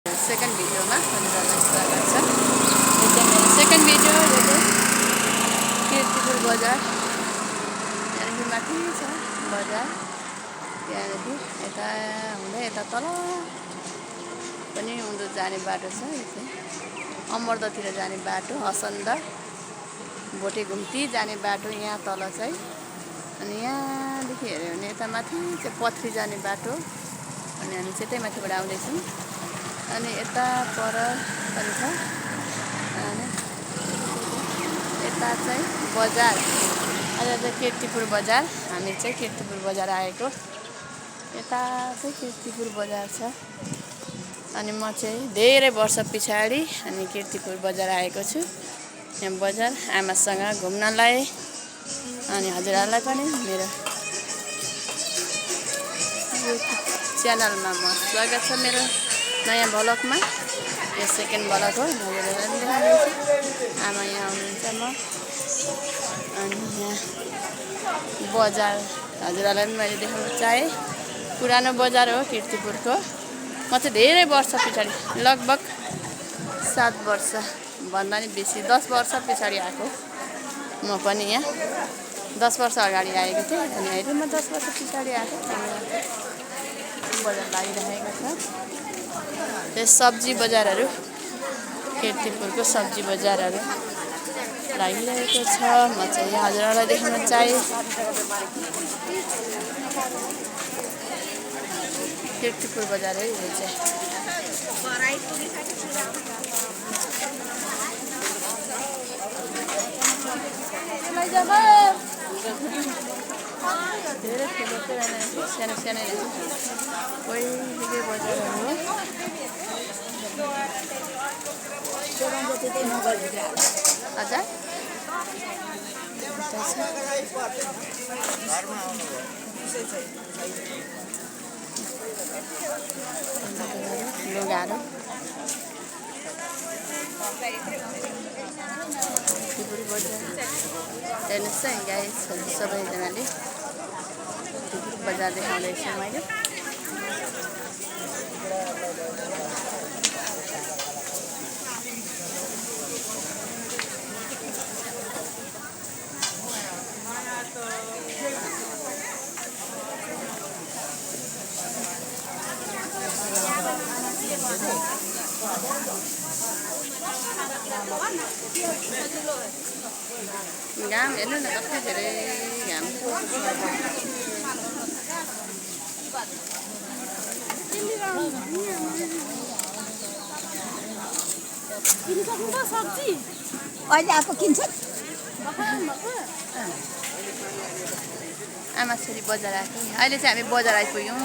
Second भिडियोमा हजुरहरूलाई स्वागत छ। यो चाहिँ मेरो सेकेन्ड भिडियो। यो चाहिँ कीर्तिपुर बजार, त्यहाँदेखि माथि छ बजार, त्यहाँदेखि यता हुँदै यता तल पनि उँधो जाने बाटो छ। यो चाहिँ अमरदहतिर जाने बाटो, हसन्द भोटे घुम्ती जाने बाटो यहाँ तल चाहिँ। अनि यहाँदेखि हेऱ्यो भने यता माथि चाहिँ पथरी जाने बाटो। अनि हामी चाहिँ त्यही माथिबाट आउँदैछौँ। अनि यता पर पनि छ। अनि यता चाहिँ बजार, आज चाहिँ कीर्तिपुर बजार। हामी चाहिँ कीर्तिपुर बजार आएको। यता चाहिँ कीर्तिपुर बजार छ। अनि म चाहिँ धेरै वर्ष पछाडि अनि कीर्तिपुर बजार आएको छु। यहाँ बजार आमासँग घुम्नलाई। अनि हजुरहरूलाई पनि मेरो युट्युब च्यानलमा म स्वागत छ। मेरो नयाँ भ्लगमा, यो सेकेन्ड भ्लग हो। हजुरहरूलाई पनि देखाउँदैछु। आमा यहाँ आउनुहुन्छ, म अनि यहाँ बजार हजुरहरूलाई पनि मैले देखाउन चाहेँ। पुरानो बजार हो कीर्तिपुरको। म चाहिँ धेरै वर्ष पछाडि, लगभग 7 वर्ष भन्दा नि बेसी, 10 वर्ष पछाडि आएको। म पनि यहाँ 10 वर्ष अगाडि आएको थिएँ। अनि अहिले म 10 वर्ष पछाडि आएको। बजार लागिरहेको छ। त्यो सब्जी बजारहरू, कीर्तिपुरको सब्जी बजारहरू लागिरहेको छ। म चाहिँ यहाँ हजुरहरूलाई देखाउन चाहेँ। कीर्तिपुर बजार है यो चाहिँ। धेरै ठुलो चाहिँ सानो सानो पहिलेकै बजारहरू हो। हजुर लुगाहरू कीर्तिपुर बजार हेर्नुहोस् है गाइस, सबैजनाले कीर्तिपुर बजार देखाउँदैछु मैले। घाम हेर्नु न, कति धेरै घाम। सब्जी अहिले आएको किन्छ। आमा छोरी बजार आएको। अहिले चाहिँ हामी बजार आइपुग्यौँ।